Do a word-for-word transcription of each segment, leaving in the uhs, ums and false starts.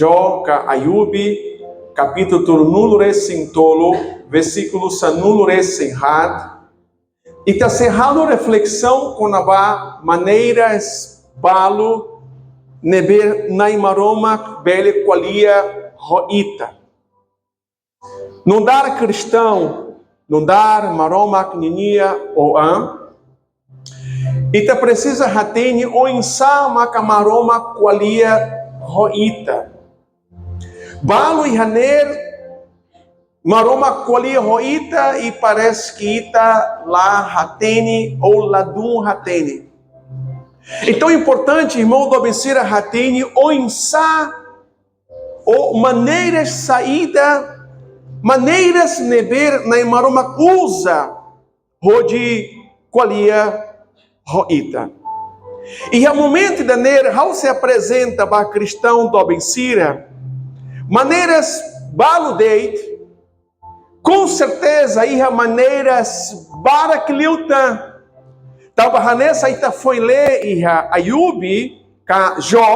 Jó ka Ayub, kapítulu tolunulu-resin-tolu, versíkulu sanulu-resin-haat, ita sei halo reflesaun kona-ba maneiras balu ne'ebé Na'i Maromak bele ko'alia ho ita. Nu'udar kristaun, nu'udar Maromak ninia oan, ita presiza hatene oinsá maka Maromak ko'alia ho ita. Balu iha ne'e Maromak ko'alia ho ita i parese ke ita la hatene ou ladún hatene. Entaun importante, irmaun doben sira, hatene oinsá ou maneiras saida, maneiras ne'ebé Na'i Maromak uza hodi ko'alia ho ita. Iha momentu ida-ne'e ha'u sei aprezenta ba kristaun doben sira maneiras balu de'it, com certeza iha maneiras barak liután. Tanba hanesan ita foin lee iha Ayub ka Jó,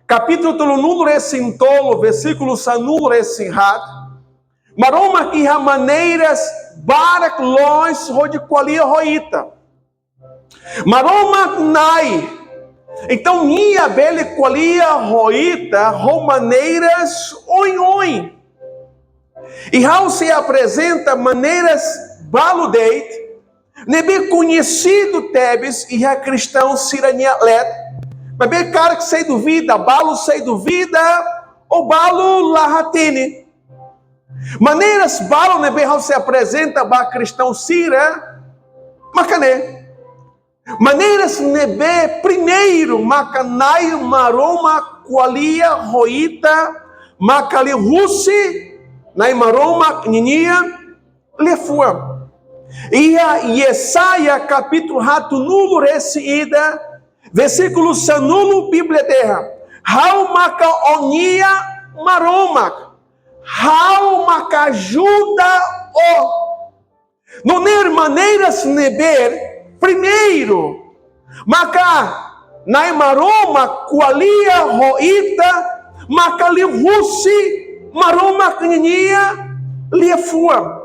kapítulu tolunulu-resin-tolu, versíkulu sanulu-resin-haat, Maromak iha maneiras barak loos hodi ko'alia ho ita. Maromak Na'i, entaun, Nia bele ko'alia ho ita ho maneiras oioin. I ha'u sei aprezenta maneiras balu de'it ne'ebé koñesidu tebes iha kristaun sira-nia leet, maibé karik sei duvida, balu sei duvida, ou balu la hatene. Maneiras balu ne'ebé ha'u sei aprezenta ba kristaun sira maka ne'e. Maneiras ne'ebé primeiru maka Na'i Maromak ko'alia ho ita maka liuhusi Na'i Maromak ninia liafuan. Iha Yesaya kapítulu haatnulu-resin-ida, versíkulu sanulu, Bíblia dehan: Ha'u maka ó-nia Maromak, Ha'u maka ajuda ó. Nune'e maneiras ne'ebé primeiru maka Na'i Maromak ko'alia ho ita maka liuhusi Maromak ninia liafuan.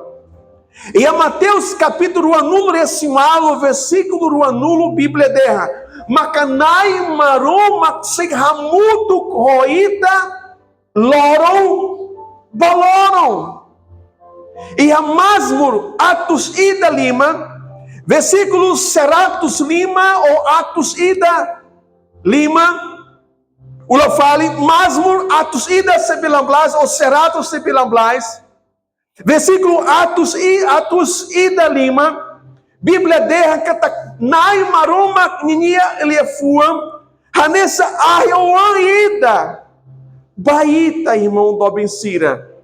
Iha Mateus kapítulu ruanulu-resin-ualu, versíkulu ruanulu, Bíblia dehan maka Na'i Maromak sei hamutuk ho ita loron ba loron. Iha Mazmur atus ida lima, versíkulu seratus lima ou atus ida lima, ulang fali, Mazmur atus ida sembilan belas ou seratus sembilan belas, versíkulu atus i, atus ida lima, Bíblia dehan katak Na'i Maromak ninia liafuan hanesan ahi-oan ida ba ita, irmaun doben sira.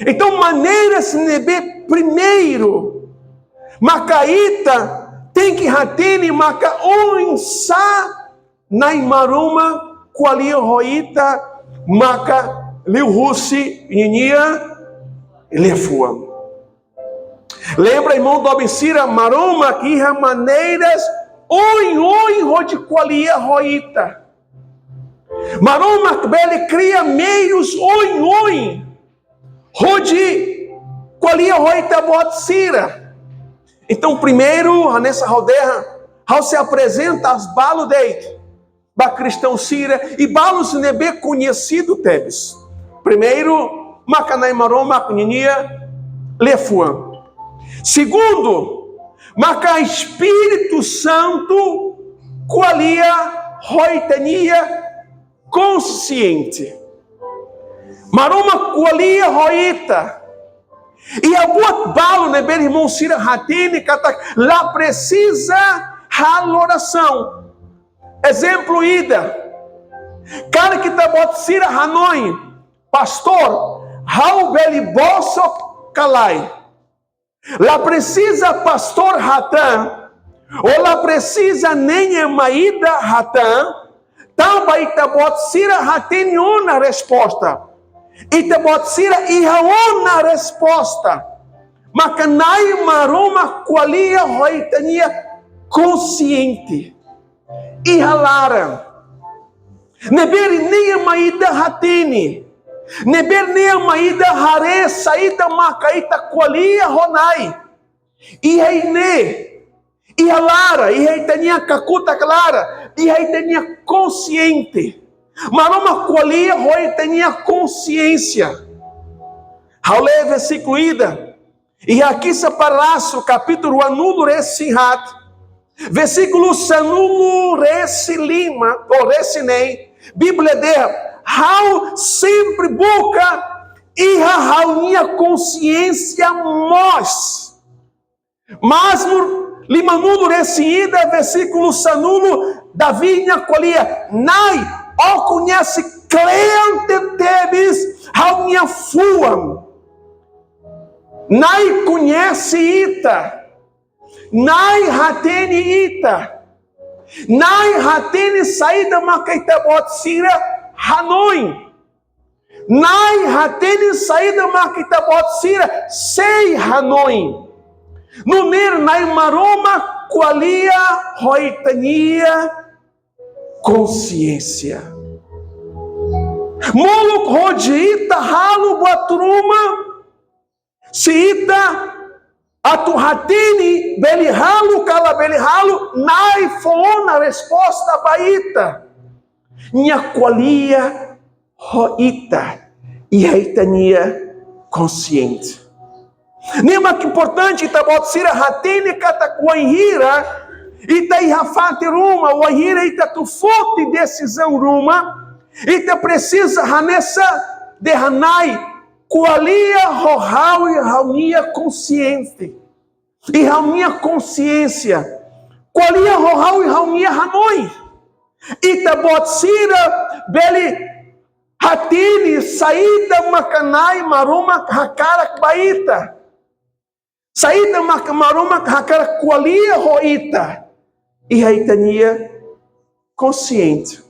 Entaun, maneiras ne'ebé primeiru maka ita tenke hatene maka oinsá Na'i Maromak ko'alia ho ita maka liuhusi ninia liafuan. Lembra, irmaun doben sira, Maromak iha maneiras oioin hodi ko'alia ho ita. Maromak bele kria meius oioin hodi ko'alia ho ita-boot sira. Entaun, primeiru, hanesan ha'u dehan, ha'u sei aprezenta balu de'it ba kristaun sira, i balu sira ne'ebé koñesidu tebes. Primeiru, maka Na'i Maromak ninia liafuan. Segundu, maka Espíritu Santu ko'alia ho ita-nia konsiente. Maromak ko'alia ho ita. Iha buat balu ne'ebé irmaun sira hatene katak la presiza halo orasaun. Ezemplu ida, karik ita-boot sira hanoin, pastór, ha'u bele bosok ka lae? La presiza pastór hatán, ou la presiza ne'e ema ida hatán, tanba ita-boot sira hatene ona resposta. Ita-boot sira iha ona resposta. Maka Na'i Maromak ko'alia ho ita-nia konsiente. Iha laran. Ne'ebé ne'e ema ida hatene. Ne'ebé ne'e ema ida haree saida maka ita ko'alia ho Na'i. Iha ne'e, iha laran, iha ita-nia kakutak laran, iha ita-nia konsiente. Maromak ko'alia ho ita-nia konsiénsia. Ha'u lee versíkulu ida. Iha Kisah Para Rasul, kapítulu ruanulu-resin-haat, versíkulu sanulu-resin-lima, ou resin-neen, Bíblia dehan: Ha'u sempre buka iha ha'u-nia konsiénsia moos. Mazmur limanulu-resin-ida, versíkulu sanulu, Davi nia ko'alia: Na'i, ó koñese kle'an tebetebes ha'u-nia fuan. Na'i koñese ita. Na'i hatene ita. Na'i hatene saida maka ita-boot sira hanoin. Na'i hatene saida maka ita-boot sira sei hanoin. Nune'e Na'i Maromak ko'alia ho ita-nia konsiénsia. Molok hodi ita halo buat ruma, se ita atu hatene bele halo ka labele halo, Na'i fó ona resposta ba ita. Nia ko'alia ho ita iha ita-nia konsiente. Ne'e mak importante ita-boot sira hatene katak wainhira ita iha fatin ruma, wainhira ita atu foti desizaun ruma, ita presiza hanesan dehan: Na'i, ko'alia ho ha'u iha ha'u-nia konsiente, iha ha'u-nia konsiénsia. Ko'alia ho ha'u iha ha'u-nia hanoin. Ita-boot sira bele hatene saida maka Na'i Maromak hakarak ba ita. Saida maka Maromak hakarak ko'alia ho ita iha ita-nia konsiente.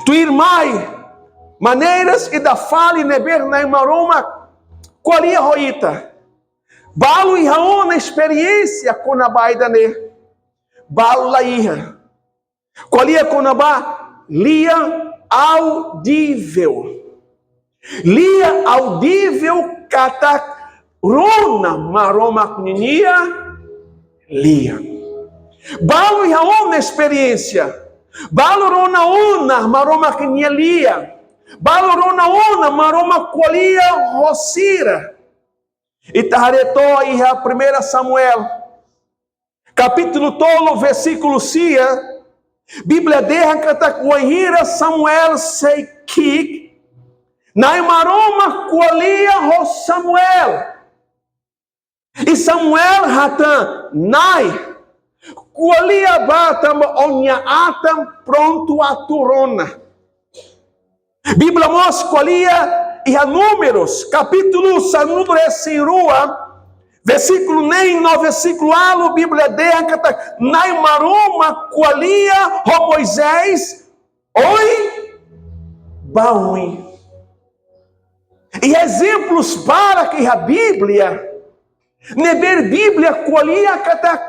Tuirmai, maneiras ida fali ne'ebé Na'i Maromak ko'alia ho ita. Balu iha ona esperiénsia kona-ba ida-ne'e. Balu la iha. Ko'alia kona-ba lian audível. Lian audível katak rona Maromak ninia lian. Balu iha ona esperiénsia. Balu rona ona Maromak nia lian. Balu rona ona Maromak ko'alia ho sira. Ita haree to'ok iha Primeira Samuel, kapítulu tolu, versíkulu sia, Bíblia dehan katak wainhira Samuel sei ki'ik, Na'i Maromak ko'alia ho Samuel. I Samuel hatán: Na'i, ko'alia bá tanba ó-nia atan prontu atu rona. Bíblia mós ko'alia iha Números, kapítulu sanulu-resin-rua, versíkulu neen no versíkulu ualu, Bíblia dehan katak Na'i Maromak ko'alia ho Moisés oin ba oin. I ezemplus barak iha Bíblia ne'ebé Bíblia ko'alia katak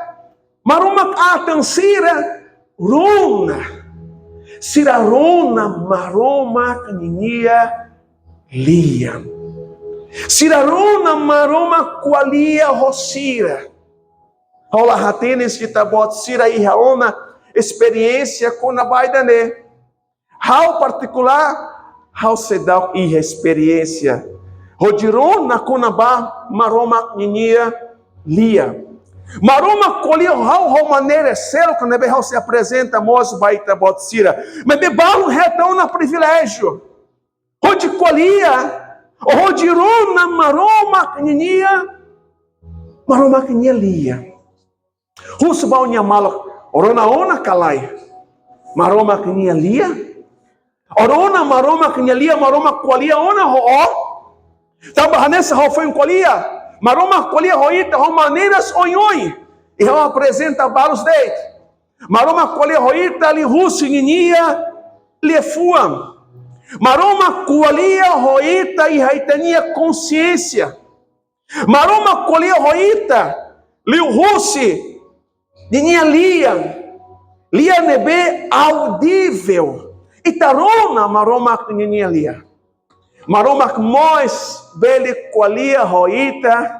Maromak atan sira rona. Sira rona Maromak ninia lian. Sira rona Maromak ko'alia ho sira. Ha'u la hatene se ita-boot sira iha ona esperiénsia kona-ba ida-ne'e. Ha'u partikulár, ha'u seidauk iha esperiénsia hodi rona kona-ba Maromak ninia lian. Maromak ko'alia ho ha'u ho maneira seluk ne'ebé ha'u sei aprezenta mós ba ita-boot sira. Maibé balu hetan ona priviléjiu hodi ko'alia, hodi rona Maromak ninia, Maromak nia lian. Husu ba ó-nia maluk, ó rona ona ka lae Maromak nia lian? Ó rona Maromak nia lian, Maromak ko'alia ona ho ó? Tanba hanesan ha'u foin ko'alia, Maromak ko'alia ho ita ho maneiras oioin. I ha'u aprezenta balu de'it. Maromak ko'alia ho ita liuhusi ninia liafuan. Maromak ko'alia ho ita iha ita-nia konsiénsia. Maromak ko'alia ho ita liuhusi ninia lian, lian ne'ebé audível. ita rona Maromak ninia lian. Maromak mós bele ko'alia ho ita.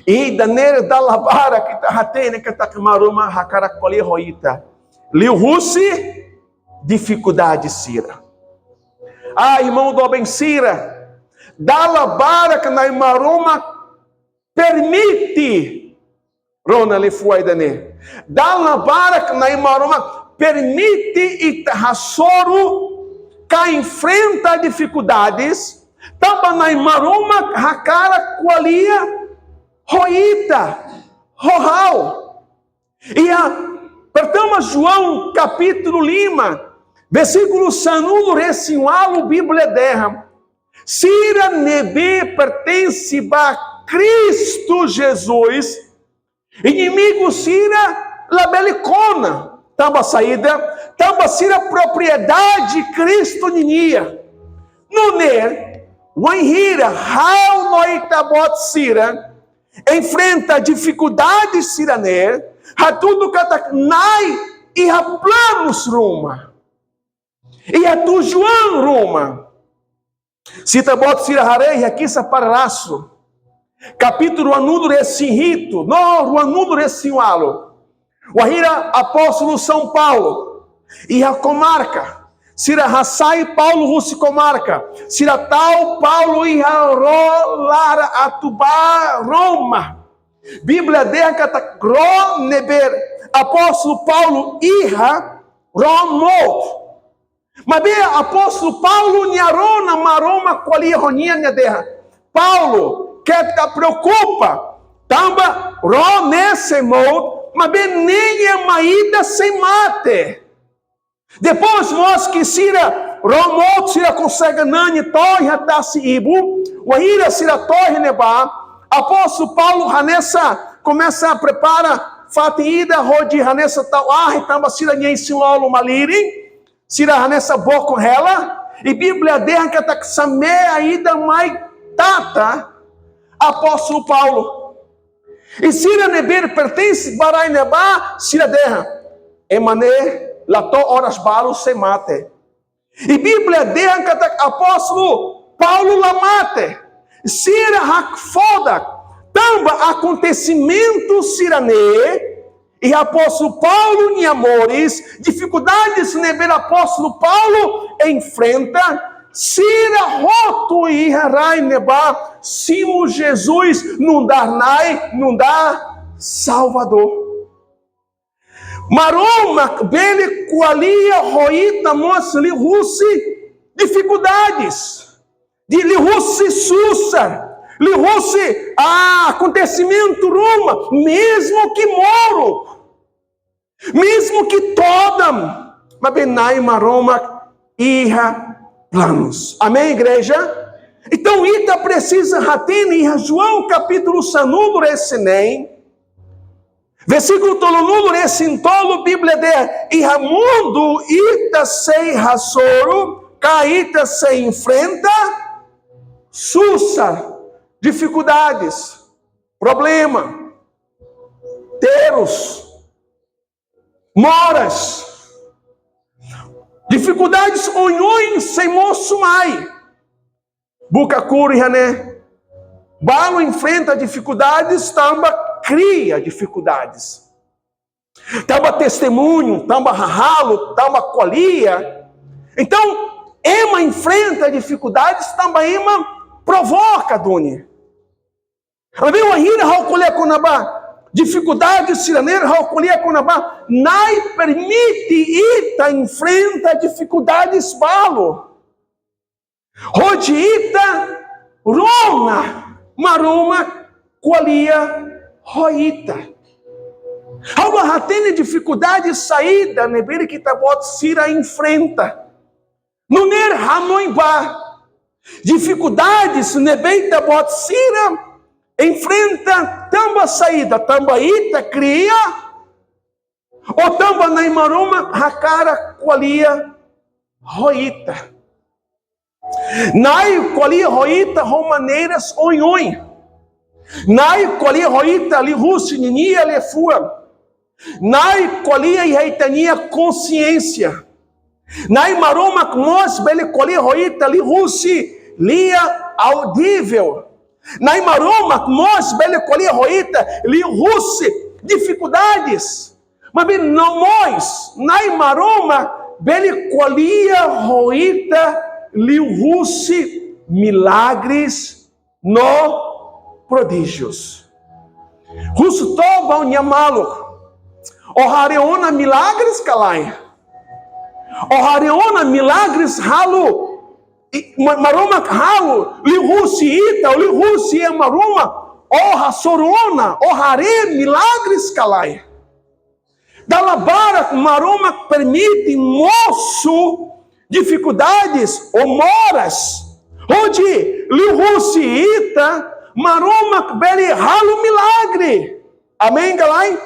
Ida-ne'e dala barak ita hatene katak Maromak hakarak ko'alia ho ita liuhusi difikuldade sira. Ah, irmaun doben sira, dala barak Na'i Maromak permite rona liafuan ida-ne'e. Dala barak Na'i Maromak permite ita hasoru ka enfrenta difikuldades, tanba Na'i Maromak hakarak ko'alia ho ita, ho ha'u. Iha pertama João kapítulu lima, versíkulu sanulu-resin-ualu, Bíblia dehan: sira ne'ebé pertense ba Kristu Jesus, inimigu sira labele kona. Tanba saida? Tanba sira propriedade Kristu ninian. Nune'e, wainhira ha'u no ita-boot sira enfrenta difikuldade sira-ne'e, hatudu katak Na'i iha planus ruma, iha tujuan ruma. Se ita-boot sira haree iha Kisah Para Rasul, kapítulu ruanulu-resin-hitu no ruanulu-resin-ualu, wainhira apóstolu São Paulo iha komarka, sira hasai Paulo husi komarka, sira tau Paulo iha ró laran atu ba Roma. Bíblia dehan katak ró ne'ebé apóstolu Paulo iha, ró mout. Maibé apóstolu Paulo nia rona Maromak ko'alia ho nia, nia dehan: Paulo, keta preokupa, tanba ró ne'e sei mout, maibé nein ema ida sei mate. Depois mós ke sira, ró mout sira konsege nani to'o iha tasi-ibun, wainhira sira to'o iha ne'ebá, apóstolu Paulo hanesan komesa prepara fatin ida hodi hanesan tau ahi tanba sira-nia isin-lolon malirin, sira hanesan bokon hela, i Bíblia dehan katak samea ida mai tata apóstolu Paulo. I sira ne'ebé pertense ba rai ne'ebá, sira dehan: ema ne'e la to'o oras balu sei mate. I Bíblia dehan katak apóstolu Paulo la mate. Sira hakfodak. Tanba akontesimentu sira-ne'e, i apóstolu Paulo nia moris, difikuldades ne'ebé apóstolu Paulo enfrenta, sira hotu iha rai ne'ebá simu Jesus nu'udar Na'i, nu'udar Salvadór. Maromak bele ko'alia ho ita mós liuhusi difikuldades, liuhusi susar, liuhusi, ah, akontesimentu ruma, mezmu ke moruk, mezmu ke todan, maibé Na'i Maromak iha planus. Amen, igreja? Entaun, ita presiza hatene iha João kapítulu sanulu-resin-neen, versíkulu tolunulu-resin-tolu, Bíblia dehan: iha mundu ita sei hasoru, ka ita sei enfrenta susar, difikuldades, problema, terus, moras. Difikuldades oioin sei mosu mai. Buka kuru iha ne'e. Balu enfrenta difikuldades tanba kria difikuldades. Tanba testemuñu, tanba hahalok, tanba ko'alia. Entaun, ema enfrenta difikuldades tanba ema provoka duni. Maibé wainhira ha'u ko'alia kona-ba difikuldade sira-ne'e, ha'u ko'alia kona-ba Na'i permite ita enfrenta difikuldades balu, hodi ita rona Maromak ko'alia ho ita. Ha'u la hatene difikuldade saida ne'ebé ita-boot sira enfrenta. Nune'e hanoin ba difikuldades ne'ebé ita-boot sira enfrenta tanba saida? Tanba ita kria, ou tanba Na'i Maromak hakarak ko'alia ho ita? Na'i ko'alia ho ita ho maneiras oioin. Na'i ko'alia ho ita liuhusi ninia liafuan. Na'i ko'alia iha ita-nia konxiénsia. Na'i Maromak mós bele ko'alia ho ita liuhusi lia audível. Na'i Maromak mós bele ko'alia ho ita liuhusi difikuldades. Maibé no mós, Na'i Maromak bele ko'alia ho ita liuhusi milagres no prodíjius. Husu to'ok ba ó-nia maluk. Ó haree ona milagres ka lae? Ó haree ona milagres halo, i, Ma-, Maromak halo liuhusi ita, liuhusi Maromak? Ó hasoru ona, ó haree milagres ka lae? Dala barak Maromak permite mosu difikuldades ou moras, hodi liuhusi ita Maromak bele halo milagre. Amen ka lae?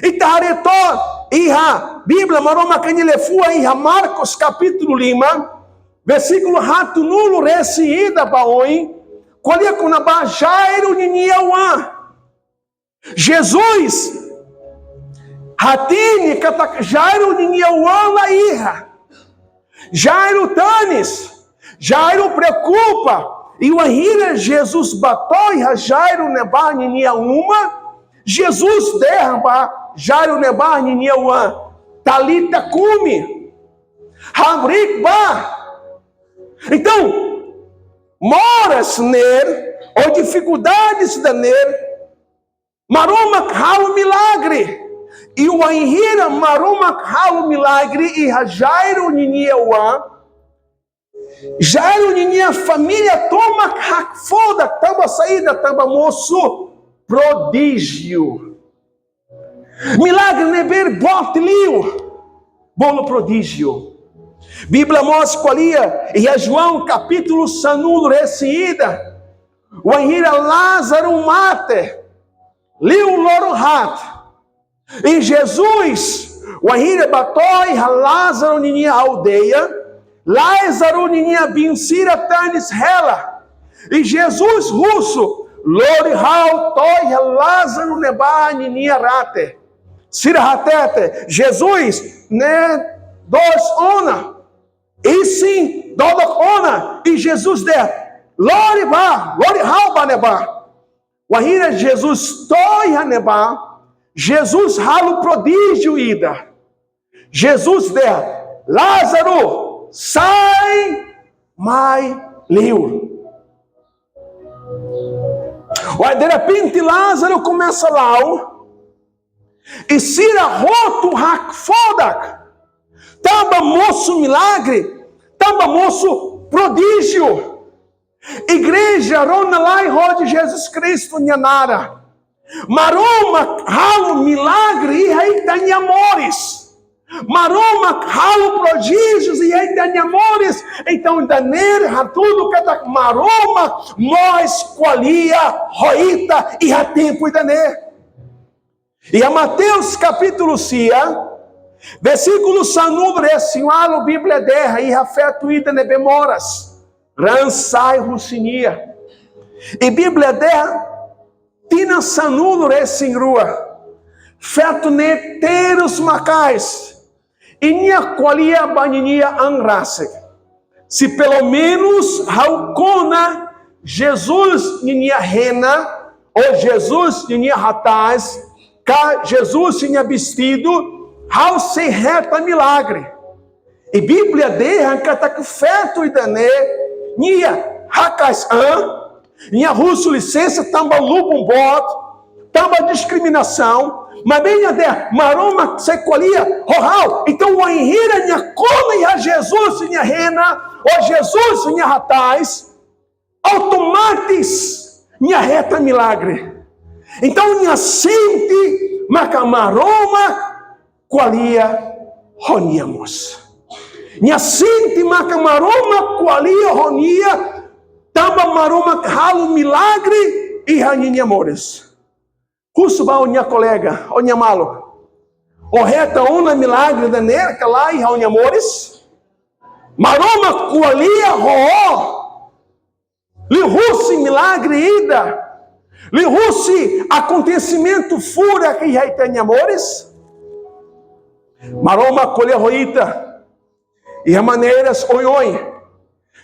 Ita haree to'ok iha Bíblia, Maromak nia liafuan iha Marcos kapítulu lima, versíkulu haatnulu-resin-ida ba oin, ko'alia kona-ba Jairo ninia oan. Jesus hatene katak Jairo ninia oan la iha. Jairo tanis, Jairo preokupa. I wainhira Jesus bá to'o iha Jairo ne'ebá ninia uma, Jesus dehan ba Jairo ne'ebá ninia oan: "Talita kumi", hamriik bá. Entaun, moras ne'e, ou difikuldades ida-ne'e, Maromak halo milagre. I wainhira Maromak halo milagre iha Jairo ninia oan, Jairo ninia família tomak hakfodak, tanba saida? Tanba mosu prodíjiu. Milagre ne'ebé boot liu, bolu prodíjiu. Bíblia mós ko'alia iha João kapítulu sanulu-resin-ida, wainhira Lázaro mate liu loron haat. I Jesus, wainhira bá to'o iha Lázaro ninia aldeia, Lázaro ninia biin sira tanis hela. I Jesus husu: "Lori ha'u to'o iha Lázaro ne'ebá ninia rate." Sira hatete: "Jesus, ne'e dook ona. Isin, dook ona." I Jesus dehan: "Lori bá, lori ha'u bá ne'ebá." Wainhira Jesus to'o iha ne'ebá, Jesus halo prodíjiu ida. Jesus dehan: "Lázaro, sai mai liur." Wai, derrepente Lázaro komesa la'o, i sira hotu hakfodak, tanba mosu milagre, tanba mosu prodíjiu. Igreja, rona lai hodi Jesus Kristu nia naran. Maromak halo milagre iha ita-nia moris. Maromak halo prodíjius iha ita-nia moris. Entaun, ida-ne'e hatudu katak Maromak mós ko'alia ho ita iha tempu ida-ne'e. Iha Mateus kapítulu sia, versíkulu sanulu-resin-ualu, Bíblia dehan iha feto ida ne'ebé moras, raan sai husi nia. I Bíblia dehan tinan sanulu-resin-rua, feto ne'e terus maka'as. I nia ko'alia ba ninia an rasik: "Se pelumenus ha'u kona Jesus ninia hena, ou Jesus ninia hatais, ka Jesus ninia vestidu, ha'u sei hetan milagre." I Bíblia dehan katak feto ida-ne'e, nia haka'as an, nia husu lisensa tanba lubun boot, tanba diskriminasaun, maibé nia dehan: "Maromak sei ko'alia ho ha'u." Entaun, wainhira nia kona iha Jesus nia hena, ou Jesus nia hatais, automátiku nia hetan milagre. Entaun, nia sente maka Maromak ko'alia ho nia mós. Nia sente maka Maromak ko'alia ho nia, tanba Maromak halo milagre iha ninia moris. Husu ba ó-nia kolega, ó-nia maluk: "Ó hetan ona milagre ida-ne'e ka lae iha ó-nia moris?" Maromak ko'alia ho ó liuhusi milagre ida, liuhusi akontesimentu furak iha ita-nia moris? Maromak ko'alia ho ita. iha maneiras oioin.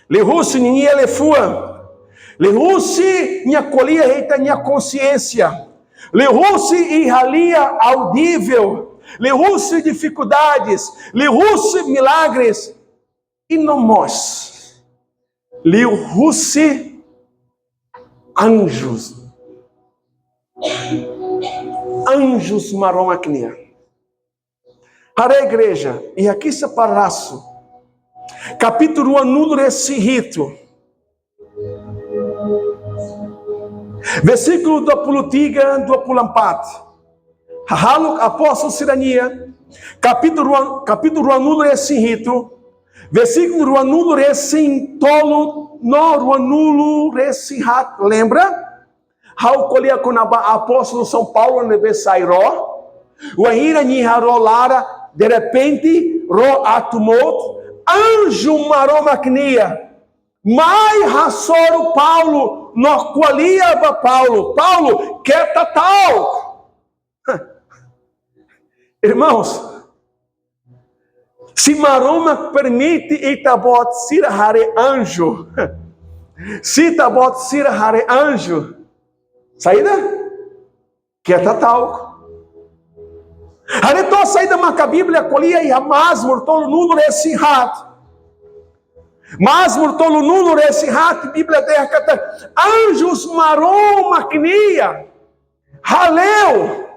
Liuhusi ninia liafuan. Liuhusi nia ko'alia iha ita-nia konxiénsia. Liuhusi iha lia audível. Liuhusi difikuldades. Liuhusi milagres. I no mós liuhusi anjus. Anjus Maromak nian. Haree igreja, iha Kisah Para Rasul, kapítulu ruanulu-resin-hitu, versíkulu dua puluh tiga, dua puluh empat. Hahalok Apóstolu sira-nian, kapítulu ruan-, kapítulu ruanulu-resin-hitu, versíkulu ruanulu-resin-tolu no ruanulu-resin-haat. Lembra? Ha'u ko'alia kona-ba apóstolu São Paulo ne'ebé sai ró. Wainhira nia iha ró laran, derrepente, ró atu mout, anju Maromak nian mai hasoru Paulo, no ko'alia ba Paulo: Paulo, keta ta'uk. Irmãos, se Maromak permite ita-boot sira haree anju, se ita-boot sira haree anju, saida? Keta ta'uk. Haree to'ok saida maka Bíblia ko'alia iha Mazmur tolunulu-resin-haat. Mazmur tolunulu-resin-haat, Bíblia dehan katak anjus Maromak nian hale'u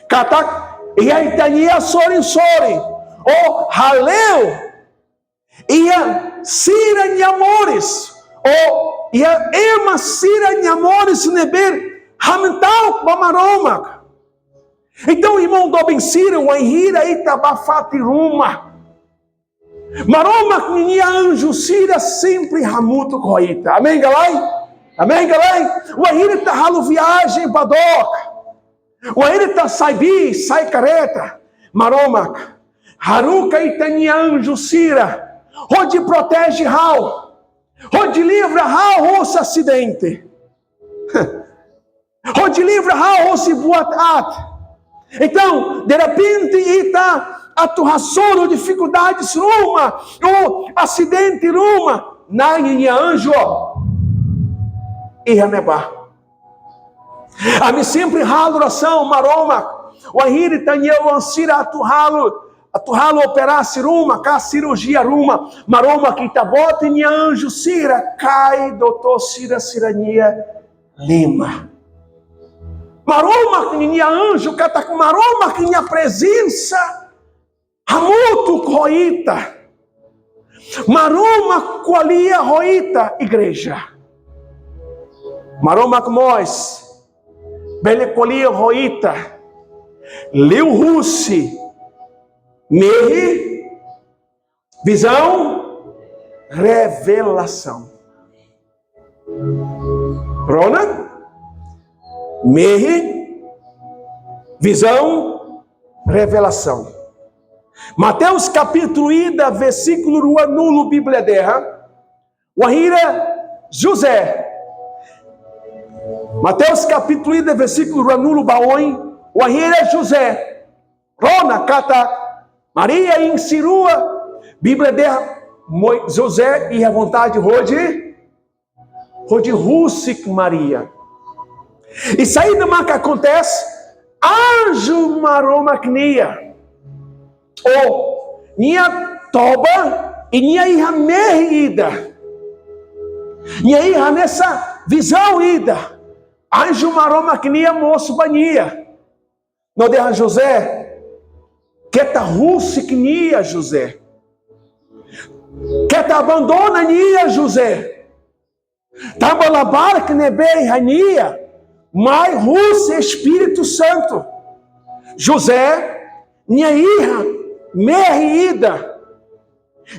katak iha ita-nia sorin-sorin, ou hale'u iha sira-nia moris, ou iha ema sira-nia moris ne'ebé hamta'uk ba Maromak. Entaun, irmaun doben sira, wainhira ita bá fatin ruma, Maromak ninia anju sira sempre hamutuk ho ita. Amen ka lae? Amen ka lae? Wainhira ita halo viajen ba dook, wainhira ita sai bis, sai karreta, Maromak haruka ita-nia anju sira hodi proteje ha'u, hodi livra ha'u husi asidente, hodi livra ha'u husi buat aat. Entaun, derrepente ita atu hasoru difikuldades ruma, ou asidente ruma, Na'i ninia anju iha ne'ebá. Ami sempre halo orasaun: Maromak, wainhira ita-nia oan sira atu halo, atu halo operasaun ruma ka sirurjia ruma, Maromak, Ita-Boot nia anju sira kaer doutór sira, sira-nia liman. Maromak ninia anju, katak Maromak nia prezensa hamutuk ho ita. Maromak ko'alia ho ita, igreja. Maromak mós bele ko'alia ho ita liuhusi mehi, vizaun, revelasaun. Rona? Mehi, vizaun, revelasaun. Mateus kapítulu ida, versíkulu ruanulu, Bíblia dehan, wainhira José, Mateus kapítulu ida, versíkulu ruanulu ba oin, wainhira José rona katak Maria isin-rua, Bíblia dehan, Mo-, José iha vontade hodi, hodi husik Maria. I saida maka akontese? Anju Maromak nian, ou, nia toba, i nia iha mehi ida, nia iha hanesan vizaun ida. Anju Maromak nian mosu ba nia no dehan: José, keta husik nia, José. Keta abandona nia, José. Tanba labarik ne'ebé iha nia mai husi Espíritu Santu. José, nia iha mehi ida,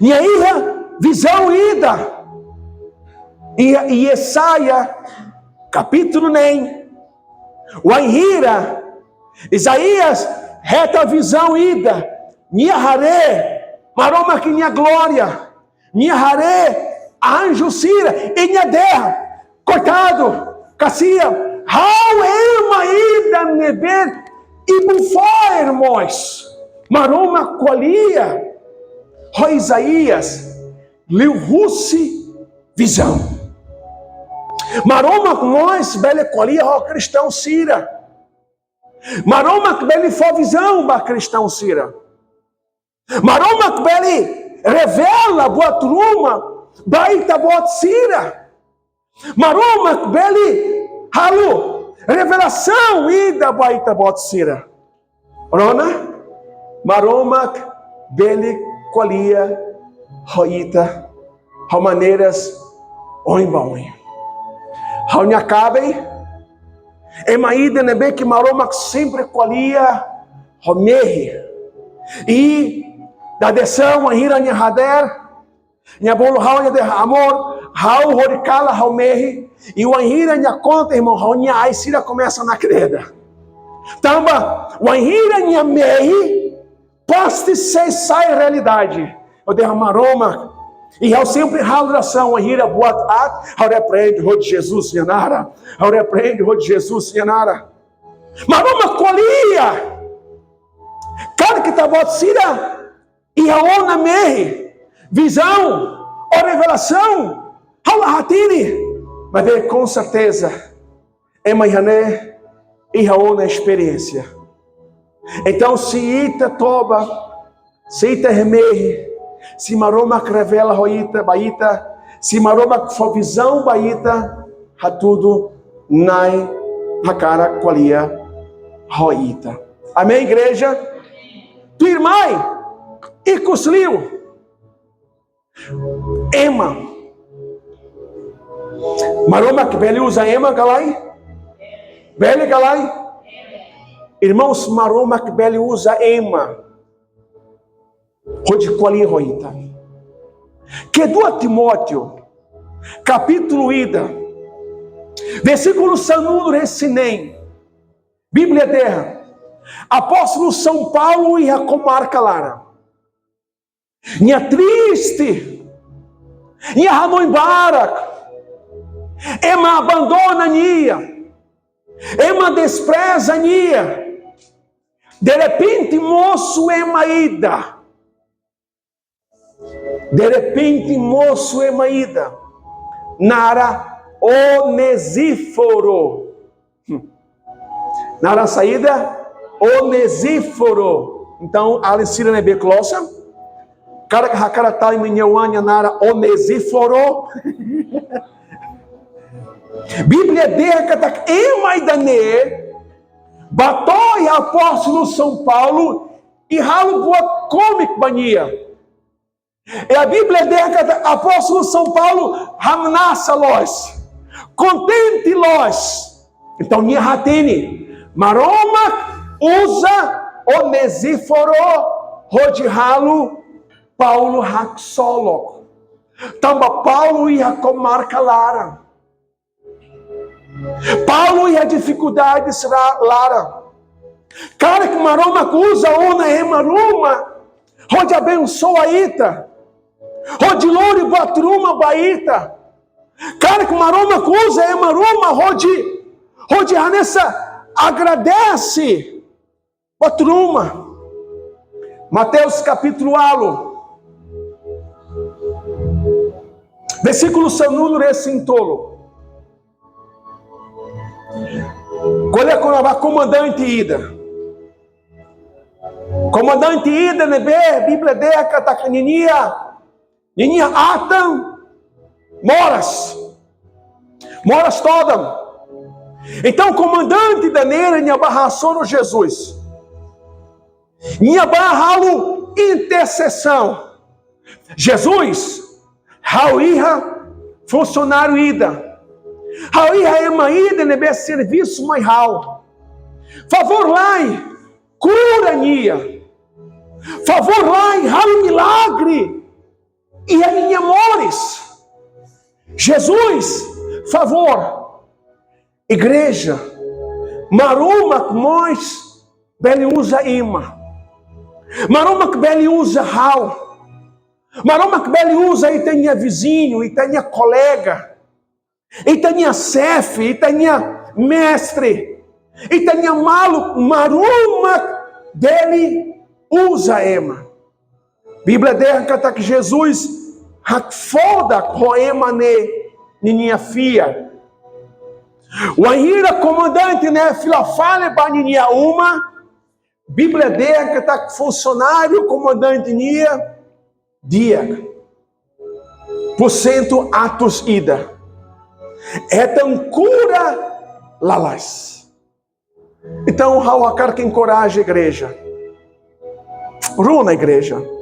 nia iha vizaun ida. Iha Isaías kapítulu neen, wainhira Isaías hetan vizaun ida, nia haree Maromak nia glória, nia haree anju sira, i nia dehan: Koitadu, kasian, ha'u ema ida ne'ebé ibun fo'er mós. Maromak ko'alia ho Isaías liuhusi vizaun. Maromak mós bele ko'alia ho kristaun sira. Maromak bele fó vizaun ba kristaun sira. Maromak bele revela buat ruma ba ita-boot sira. Maromak bele halo revelasaun ida ba ita-boot sira. Rona, Maromak bele ko'alia ho ita ho maneiras oin ba oin. Ha'u-nia kaben, ema ida ne'ebé ke Maromak sempre ko'alia ho mehi. I dadeer-saan wainhira nia hadeer, nia bolu ha'u, nia dehan: Amor, ha'u hodi kalan ha'u mehi. I wainhira nia konta, irmaun, ha'u-nia ain sira komesa nakdedar. Tanba wainhira nia mehi, pasti sei sai realidade. Ha'u dehan: Maromak, i ha'u sempre halo orasaun wainhira buat aat, ha'u repreende hodi Jesus nia naran. Ha'u repreende hodi Jesus nia naran. Maromak ko'alia. Karik ita-boot sira iha ona mehi, vizaun, ou revelasaun, ha'u la hatene, maibé com certeza ema iha ne'e iha ona esperiénsia. Entaun, se ita toba, se ita iha mehi, se Maromak revela ho ita, ba ita, se Maromak fó vizaun ba ita, hatudu Na'i hakarak ko'alia ho ita. Amen, igreja? Tuirmai, ikusliu, ema. Maromak bele uza ema ka lae? Bele ka lae? Irmãos, Maromak bele uza ema hodi ko'alia ho ita. Kedua Timóteo, kapítulu ida, versíkulu sanulu-resin-neen, Bíblia dehan, apóstolu São Paulo iha komarka laran. Nia triste, nia hanoin barak, ema abandona nia, ema despreza nia. Derrepente mosu ema ida. Derrepente mosu ema ida, naran Onesíforo. Hum. Naran saida? Onesíforo. Entaun, alin sira ne'ebé klosan, karik hakarak tau imi-nia oan nia naran Onesíforo. Bíblia dehan katak ema ida-ne'e bá to'o iha apóstolu São Paulo i halo buat kómiku ba nia. I Bíblia dehan katak apóstolu São Paulo hamnasa loos, kontente loos. Entaun, nia hatene, Maromak uza Onesíforo hodi halo Paulo haksolok. Tanba Paulo iha komarka laran. Paulo iha difikuldades ra-, laran. Karik Maromak uza ona ema ruma hodi abensoa ita, hodi lori buat ruma ba ita. Karik Maromak uza ema ruma hodi, hodi hanesan agradese buat ruma. Mateus kapítulu ualu, versíkulu sanulu-resin-tolu. Ko'alia kona-ba komandante ida. Komandante ida ne'ebé Bíblia dehan katak ninia, ninia atan moras. Moras todan. Entaun, komandante ida-ne'e nia bá hasoru Jesus. Nia bá halo intersesaun. Jesus, ha'u iha funsionáriu ida. Ha'u iha ema ida ne'ebé servisu mai ha'u. Favór lai, kura nia. Favór lai, halo milagre iha ninia moris. Jesus, favór. Igreja, Maromak mós bele uza ema. Maromak bele uza ha'u. Maromak bele uza ita-nia viziñu, ita-nia kolega, ita-nia xefe, ita-nia mestre, ita-nia maluk. Maromak bele uza ema. Bíblia dehan katak Jesus hakfodak ho ema ne'e ninia fiar. Wainhira komandante ne'e fila fali ba ninia uma, Bíblia dehan katak funsionáriu komandante nian di'ak, pursentu atus ida, hetan kura lalais. Entaun, ha'u hakarak enkoraja igreja. Rona igreja.